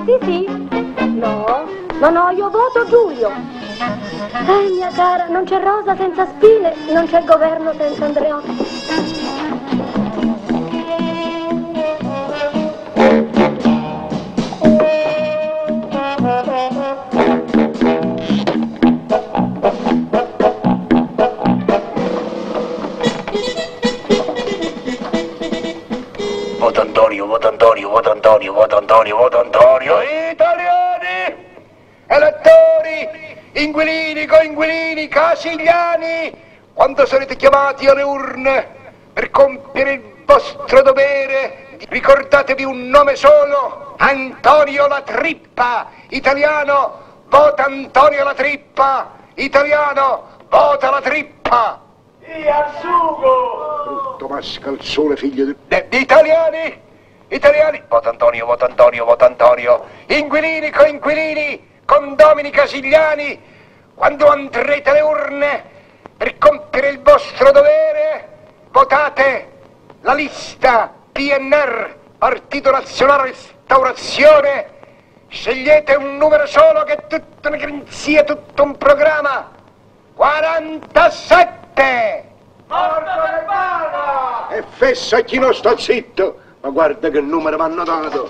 Sì, sì. No, no, no, io voto Giulio. Eh, mia cara, non c'è rosa senza spine, non c'è governo senza Andreotti. Voto Antonio, voto Antonio, voto Antonio, voto Antonio, voto Antonio. Italiani! Elettori! Inquilini, coinquilini, casigliani! Quando sarete chiamati alle urne per compiere il vostro dovere, ricordatevi un nome solo: Antonio La Trippa! Italiano, vota Antonio La Trippa! Italiano, vota La Trippa! Brutto mascalzone, figlio di... Italiani! Italiani! Vota Antonio, vota Antonio, vota Antonio! Inquilini, coinquilini, condomini casigliani! Quando andrete alle urne per compiere il vostro dovere, votate la lista PNR, Partito Nazionale Restaurazione, scegliete un numero solo che è tutta una garanzia, tutto un programma! 47! E fessa chi non sta zitto! Ma guarda che numero mi hanno dato!